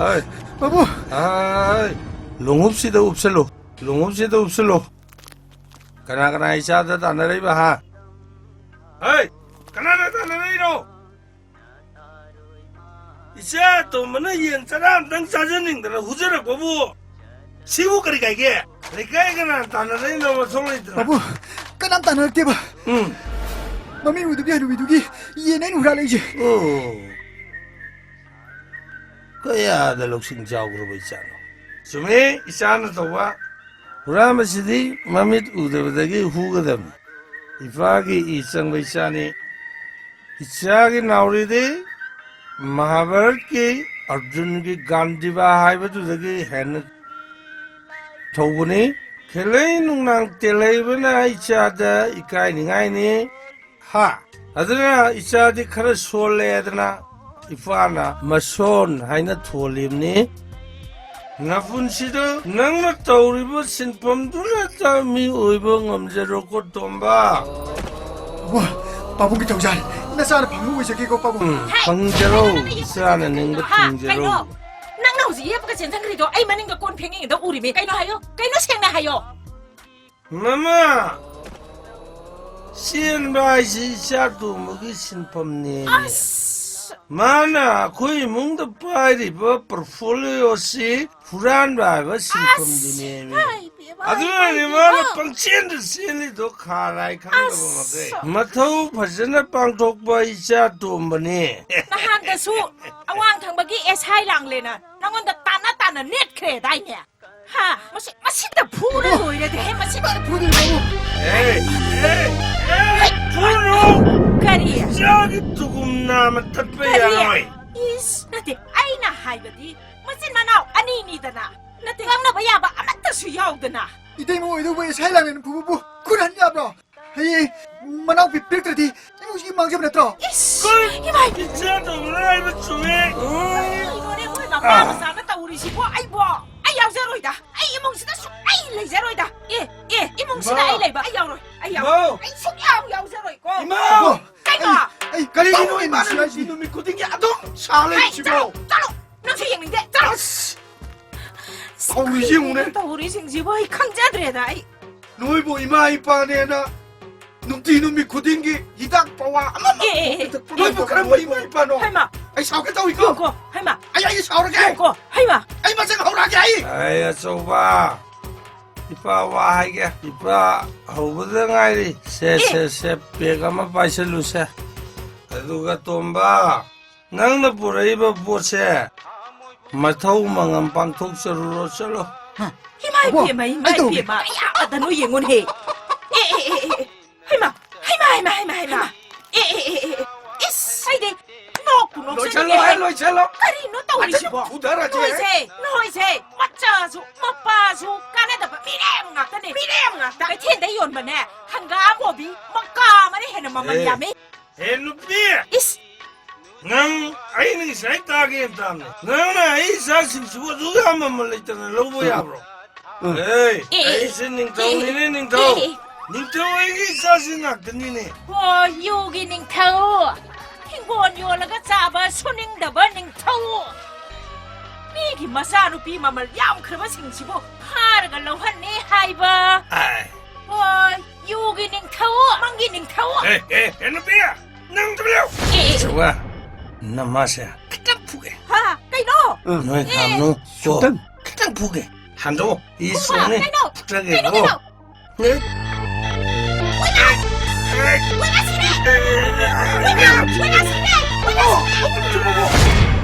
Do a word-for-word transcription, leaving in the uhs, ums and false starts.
ꯍꯩ, ꯄꯥꯕꯨꯡ! ꯍꯩ, ꯂꯣꯡꯎꯞꯁꯤꯗ ꯎꯞꯁꯜꯂꯨ, ꯂꯣꯡꯎꯞꯁꯤꯗ ꯎꯞꯁꯜꯂꯨ꯫ ꯀꯅꯥ ꯀꯅꯥ ꯏꯆꯥꯗ ꯇꯥꯟꯅꯔꯛꯏꯕ, ꯍꯥ? ꯍꯩ, ꯀꯅꯥꯅ ꯇꯥꯟꯅꯔꯛꯏꯅꯣ? ꯏꯆꯥ ꯑꯇꯣꯝꯕꯅ ꯌꯦꯟ ꯆꯔꯥ ꯑꯝꯇꯪ ꯆꯥꯖꯅꯤꯡꯗꯅ ꯍꯨꯖꯔꯛꯄꯕꯨ ꯁꯤꯕꯨ ꯀꯔꯤ ꯀꯥꯏꯒꯦ? ꯂꯩꯀꯥꯏ ꯀꯅꯥ ꯇꯥꯟꯅꯔꯛꯏꯅꯣ ꯃꯊꯧ ꯂꯩꯇꯅ? ꯄꯥꯕꯨꯡ, ꯀꯅꯥꯝ ꯇꯥꯟꯅꯔꯛꯇꯦꯕ꯫ ꯎꯝ꯫ ꯃꯃꯤꯠ ꯎꯗꯕꯤ ꯍꯅꯨꯕꯤꯗꯨꯒꯤ ꯌꯦꯟ ꯑꯩꯅ ꯍꯨꯔꯥꯜꯂꯛꯏꯁꯦ꯫ ꯑꯣ꯫ ꯀꯌꯥꯗ ꯂꯧꯁꯤꯡ ꯆꯥꯎꯈ꯭ꯔꯕ ꯏꯆꯥꯅꯣ? ꯆꯨꯝꯃꯤ, ꯏꯆꯥꯅ ꯇꯧꯕ ꯍꯨꯔꯥꯟꯕꯁꯤꯗꯤ ꯃꯃꯤꯠ ꯎꯗꯕꯗꯒꯤ ꯍꯨꯒꯗꯕꯅꯤ꯫ ꯏꯄꯥꯒꯤ ꯏ ꯆꯪꯕ ꯏꯆꯥꯅꯤ꯫ ꯏꯆꯥꯒꯤ ꯅꯥꯎꯔꯤꯗꯤ ꯃꯍꯥꯚꯥꯔꯠꯀꯤ ꯑꯔꯖꯨꯟꯒꯤ ꯒꯥꯟꯙꯤꯕꯥ ꯍꯥꯏꯕꯗꯨꯗꯒꯤ ꯍꯦꯟꯅ ꯊꯧꯕꯅꯤ꯫ ꯈꯦꯂꯩ ꯅꯨꯡꯅꯥꯡ ꯇꯦꯜꯍꯩꯕꯅ ꯏꯆꯥꯗ ꯏꯀꯥꯏꯅꯤꯡꯉꯥꯏꯅꯤ꯫ ꯍꯥ? ꯑꯗꯨꯅ ꯏꯆꯥꯗꯤ ꯈꯔ ꯁꯣꯜꯂꯦꯗꯅ ꯏꯄꯥꯅ ꯃꯁꯣꯟ ꯍꯥꯏꯅ ꯊꯣꯜꯂꯤꯕꯅꯤ꯫ ꯅꯄꯨꯟꯁꯤꯗ ꯅꯪꯅ ꯇꯧꯔꯤꯕ ꯁꯤꯟꯐꯝꯗꯨꯅꯇ ꯃꯤ ꯑꯣꯏꯕ ꯉꯝꯖꯔꯣꯀꯣ, ꯇꯣꯝꯕ꯫ ꯄꯥꯕꯨꯡ, ꯄꯥꯕꯨꯡꯒꯤ ꯊꯧꯖꯥꯜ, ꯅꯆꯥꯅ ꯐꯪꯕ ꯑꯣꯏꯖꯒꯦꯀꯣ, ꯄꯥꯕꯨꯡ꯫ ꯎꯝ, ꯍꯥꯏ, ꯐꯪꯖꯔꯣ, ꯀꯩꯅꯣ ꯅꯪꯅ ꯏꯆꯥꯅ ꯌꯦꯞꯄꯒ ꯅꯤꯡꯕ ꯆꯦꯟꯖꯟꯈ꯭ꯔꯤꯗꯣ? ꯍꯥ, ꯊꯨꯡꯖꯔꯣ꯫ ꯀꯩꯅꯣ? ꯅꯪꯅ ꯍꯧꯖꯤꯛ ꯌꯦꯞꯄꯒ ꯆꯦꯟꯖꯟꯈ꯭ꯔꯤꯗꯣ ꯑꯩ ꯃꯅꯤꯡꯗ ꯀꯣꯟ ꯐꯦꯡꯉꯤꯉꯩꯗ ꯎꯔꯤꯃꯤ꯫ ꯀꯩꯅꯣ ꯍꯥꯏꯌꯣ, ꯀꯩꯅꯣ ꯁꯦꯡꯅ ꯍꯥꯏꯌꯣ꯫ ꯃꯃꯥ, ꯆꯦꯟꯕ ꯍꯥꯏꯁꯤ ꯏꯆꯥ ꯇꯣꯝꯕꯒꯤ ꯁꯤꯟꯐꯝꯅꯦ꯫ ꯑꯁ! ꯃꯥꯅ ꯑꯩꯈꯣꯏ ꯏꯃꯨꯡꯗ ꯄꯥꯏꯔꯤꯕ portfolio ꯑꯁꯤ ꯍꯨꯔꯥꯟꯕ ꯍꯥꯏꯕ ꯁꯤꯟꯐꯝꯗꯨꯅꯦꯃꯤ꯫ ꯑꯁ! ꯍꯥꯏ, ꯏꯕꯦꯝꯃ, ꯑꯗꯨꯅꯅꯦ ꯏꯕꯦꯝꯃ꯫ ꯃꯥꯅ ꯄꯪꯆꯦꯟꯗ ꯆꯦꯜꯂꯤꯗꯣ, ꯈꯥ ꯂꯥꯏ ꯈꯪꯗꯕ ꯑꯁ! ꯃꯈꯩ꯫ ꯃꯊꯧ ꯐꯖꯅ ꯄꯥꯡꯊꯣꯛꯄ ꯏꯆꯥ ꯇꯣꯝꯕꯅꯦ꯫ ꯅꯍꯥꯟꯗꯁꯨ ꯑꯋꯥꯡ ꯊꯪꯕꯒꯤ ꯑꯦꯁ ꯑꯥꯏ ꯂꯥꯡꯂꯦꯅ ꯅꯪꯉꯣꯟꯗ ꯇꯥꯟꯅ ꯇꯥꯟꯅ ꯅꯦꯠꯈ꯭ꯔꯦꯗꯥꯏꯅꯦ? ꯍꯥ? ꯃꯁꯤ, ꯃꯁꯤꯗ ꯐꯨꯔ ꯂꯣꯏꯔꯦꯗꯦꯍꯦ, ꯃꯁꯤ꯫ ꯐꯨꯗꯣꯏꯅꯦ, ꯄꯥꯕꯨꯡ꯫ ꯑꯦ, ꯑꯦ, ꯑꯦ, ꯐꯨꯔꯨꯅꯨ! ꯀꯔꯤ? ꯏꯆꯥꯒꯤ ꯇꯨꯒꯨꯝ ꯅꯥꯝꯃ ꯇꯠꯄ ꯀꯔꯤ? ꯌꯥꯔꯣꯏ꯫ ꯏꯁ, ꯅꯠꯇꯦ, ꯑꯩꯅ ꯍꯥꯏꯕꯗꯤ ꯃꯆꯤꯟ ꯃꯅꯥꯎ ꯑꯅꯤꯅꯤꯗꯅ, ꯅꯠꯇꯦ, ꯉꯥꯡꯅꯕ ꯌꯥꯕ ꯑꯃꯠꯇꯁꯨ ꯌꯥꯎꯗꯅ꯫ ꯏꯇꯩꯃ ꯑꯣꯏꯗꯧꯕ ꯑꯦꯁ ꯑꯥꯏ ꯂꯥꯡꯂꯦꯟ ꯐꯨꯕꯕꯨ ꯈꯨꯠ ꯍꯟ ꯌꯥꯕ꯭ꯔꯣ? ꯍꯌꯦꯡ ꯃꯅꯥꯎꯄꯤ ꯄꯤꯔꯛꯇ꯭ꯔꯗꯤ ꯏꯃꯨꯡꯁꯤꯒꯤ ꯃꯥꯡꯖꯕ ꯅꯠꯇ꯭ꯔꯣ? ꯏꯁ! ꯀꯔꯤ? ꯏꯃꯥꯏ! ꯏꯆꯦ ꯇꯧꯕꯅ ꯍꯥꯏꯕ ꯆꯨꯝꯃꯤ꯫ ꯀꯩꯅꯣꯅꯦ, ꯃꯣꯏ ꯃꯄꯥ ꯑꯥ! ꯃꯆꯥꯅ ꯇꯧꯔꯤꯁꯤꯕꯣ? ꯑꯩꯕꯣ? ꯑꯩ ꯌꯥꯎꯖꯔꯣꯏꯗ꯫ ꯑꯩ ꯏꯃꯨꯡꯁꯤꯗ ꯁꯨꯛꯂꯩ ꯂꯩꯖꯔꯣꯏꯗ꯫ ꯑꯦ, ꯑꯦ, ꯏꯃꯨꯡꯁꯤꯗ ꯏꯃꯥ! ꯑꯩ ꯂꯩꯕ, ꯑꯩ ꯌꯥꯎꯔꯣꯏ, ꯑꯩ ꯌꯥꯎꯔꯣꯏ꯫ ꯏꯃꯥ! ꯑꯩ ꯁꯨꯛꯌꯥꯎ ꯌꯥꯎꯖꯔꯣꯏꯀꯣ꯫ ꯏꯃꯥ! ꯀꯩꯅꯣ? ꯑꯩ, ꯑꯩ, ꯀꯔꯤꯒꯤꯅꯣ ꯇꯧꯔꯤꯕ ꯏꯃꯥꯅ ꯅꯨꯡꯇꯤ ꯅꯨꯃꯤꯠ ꯈꯨꯗꯤꯡꯒꯤ ꯑꯗꯨꯝ ꯁꯥ ꯍꯩ, ꯂꯩꯔꯤꯁꯤꯕꯣ? ꯆꯠꯂꯣ, ꯆꯠꯂꯣ! ꯅꯪꯁꯨ ꯌꯦꯡꯅꯤꯡꯗꯦ, ꯆꯠꯂꯣ! ꯍꯧꯔꯤꯁꯤ ꯌꯦꯡꯉꯨꯅꯦ꯫ ꯇꯧꯔꯤꯁꯤꯡꯁꯤꯕꯨ ꯑꯩ ꯈꯪꯖꯗ꯭ꯔꯦꯗ ꯑꯩ꯫ ꯅꯣꯏꯕꯨ ꯏꯃꯥ ꯏꯄꯥꯅꯦꯅ ꯅꯨꯡꯇꯤ ꯅꯨꯃꯤꯠ ꯈꯨꯗꯤꯡꯒꯤ ꯍꯤꯗꯥꯛ ꯄꯋꯥ ꯑꯃꯃꯝ ꯑꯦ, ꯑꯦ, ꯑꯦ, ꯄꯤꯊꯛꯄ ꯅꯣꯏꯕꯨ ꯉꯥꯏꯕ ꯀꯔꯝꯕ ꯏꯃꯥ ꯏꯄꯥꯅꯣ? ꯍꯩꯃꯥ! ꯑꯩ ꯁꯥꯎꯒꯦ ꯇꯧꯏꯀꯣ꯫ ꯀꯣ, ꯍꯩꯃꯥ! ꯑꯩ, ꯑꯩ ꯁꯥꯎꯔꯒꯦ ꯑꯩ! ꯀꯣ, ꯍꯩꯃꯥ! ꯑꯩ ꯃꯁꯛ ꯍꯧꯔꯛꯑꯒꯦ ꯑꯩ! ꯑꯩ ꯑꯆꯧꯕ, ꯏꯄꯥ ꯋꯥ ꯍꯥꯏꯒꯦ꯫ ꯏꯄꯥ ꯍꯧꯕꯗ ꯉꯥꯏꯔꯤ꯫ ꯁꯦ, ꯑꯦ! ꯁꯦ, ꯁꯦ, ꯄꯦꯛ ꯑꯃ ꯄꯥꯏꯁꯜꯂꯨꯁꯦ꯫ ꯑꯗꯨꯒ ꯇꯣꯝꯕ, ꯅꯪꯅ ꯄꯨꯔꯛꯏꯕ ꯄꯣꯠꯁꯦ ꯃꯊꯧ ꯃꯉꯝ ꯄꯥꯡꯊꯣꯛꯆꯔꯨꯔꯣ, ꯆꯠꯂꯣ꯫ ꯏꯃꯥ ꯑꯕꯣ, ꯏꯕꯦꯝꯃ, ꯏꯃꯥ ꯑꯩ ꯇꯧꯒꯦ꯫ ꯏꯕꯦꯝꯃ, ꯀꯌꯥꯗꯅꯣ ꯌꯦꯡꯉꯨꯅꯦꯍꯦ꯫ ꯑꯦ, ꯑꯦ, ꯑꯦ, ꯑꯦ, ꯑꯦ꯫ ꯍꯩꯃꯥ, ꯍꯩꯃꯥ, ꯍꯩꯃꯥ, ꯍꯩꯃꯥ, ꯍꯩꯃꯥ꯫ ꯑꯦ, ꯑꯦ, ꯑꯦ, ꯑꯦ, ꯑꯦ꯫ ꯏꯁ, ꯑꯩꯗꯤ ꯅꯣꯛꯄꯨ ꯅꯣꯛꯆꯅꯤꯡꯉꯦ꯫ ꯂꯣꯏꯁꯜꯂꯣ, ꯍꯦ, ꯂꯣꯏꯁꯜꯂꯣ꯫ ꯀꯔꯤꯅꯣ ꯇꯧꯔꯤꯁꯤꯕꯣ? ꯑꯗꯨꯝ ꯐꯨꯗꯔꯁꯦ, ꯍꯦ꯫ ꯅꯣꯏꯁꯦ, ꯅꯣꯏꯁꯦ, ꯃꯆꯥꯁꯨ ꯃꯄꯥꯁꯨ ꯀꯥꯟꯅꯗꯕ ꯃꯤꯔꯦꯝ ꯉꯥꯛꯇꯅꯦ꯫ ꯃꯤꯔꯦꯝ ꯉꯥꯛꯇ꯫ ꯀꯩꯊꯦꯜꯗ ꯌꯣꯟꯕꯅꯦ, ꯍꯪꯒꯥꯝ ꯕꯣꯕꯤ ꯃꯀꯥ ꯑꯃꯅ ꯍꯦꯟꯅ ꯃꯃꯜ ꯑꯦ꯫ ꯌꯥꯝꯃꯤ꯫ ꯍꯦ, ꯅꯨꯄꯤ! ꯏꯁ! ꯅꯪ ꯑꯩꯅ ꯉꯁꯥꯏ ꯇꯥꯒꯦꯅ ꯇꯥꯕꯅꯦ꯫ ꯅꯪꯅ ꯑꯩ ꯏꯆꯥꯁꯤꯡꯁꯤꯕꯨ ꯑꯗꯨꯛ ꯌꯥꯝ ꯃꯃꯜ ꯂꯩꯇꯅ ꯂꯧꯕ ꯌꯥꯕ꯭ꯔꯣ? ꯎꯝ꯫ ꯑꯦ, ꯑꯦ, ꯑꯩꯁꯦ ꯅꯤꯡꯊꯧꯅꯤꯅꯦ, ꯑꯦ, ꯅꯤꯡꯊꯧ꯫ ꯑꯦ, ꯑꯦ꯫ ꯅꯤꯡꯊꯧ ꯑꯩꯒꯤ ꯏꯆꯥꯁꯤꯡ ꯉꯥꯛꯇꯅꯤꯅꯦ꯫ ꯍꯣ, ꯌꯨꯒꯤ ꯅꯤꯡꯊꯧ꯫ ꯍꯤꯡꯒꯣꯜ ꯌꯣꯜꯂꯒ ꯆꯥꯕ ꯁꯨꯅꯤꯡꯗꯕ ꯅꯤꯡꯊꯧ꯫ ꯃꯤꯒꯤ ꯃꯆꯥꯅꯨꯄꯤ ꯃꯃꯜ ꯌꯥꯝꯈ꯭ꯔꯕꯁꯤꯡꯁꯤꯕꯨ ꯐꯥꯔꯒ ꯂꯧꯍꯟꯅꯤ ꯍꯥꯏꯕ꯫ ꯑꯥꯏ꯫ ꯍꯣꯏ, ꯌꯨꯒꯤ ꯅꯤꯡꯊꯧ, ꯃꯪꯒꯤ ꯅꯤꯡꯊꯧ꯫ ꯑꯦ, ꯑꯦ, ꯑꯦ, ꯅꯨꯄꯤ, ꯅꯪ ꯇꯨꯃꯤꯟ ꯂꯩꯌꯨ꯫ ꯑꯦ, ꯑꯦ꯫ ꯆꯧꯕ, ꯅꯃꯥꯁꯦ ꯈꯤꯇꯪ ꯐꯨꯒꯦ꯫ ꯍꯥ, ꯀꯩꯅꯣ? ꯅꯣꯏ ꯑꯦ꯫ ꯈꯥꯝꯅꯨ ꯀꯣ꯫ ꯁꯨꯇꯪ꯫ ꯈꯤꯇꯪ ꯐꯨꯒꯦ꯫ ꯍꯟꯗꯣꯛꯑꯣ꯫ ꯏ ꯐꯨꯕ, ꯁꯣꯛꯅꯤ꯫ ꯀꯩꯅꯣ? ꯐꯨꯊꯒꯦ ꯀꯩꯅꯣ, ꯀꯣ꯫ ꯀꯩꯅꯣ? ꯑꯦ꯫ ꯀꯣꯏꯂꯥꯁ! ꯀꯣꯏꯂꯥꯁ! ꯀꯣꯏꯂꯥꯁ! ꯀꯣꯏꯂꯥꯁ! ꯀꯣꯏꯂꯥꯁ!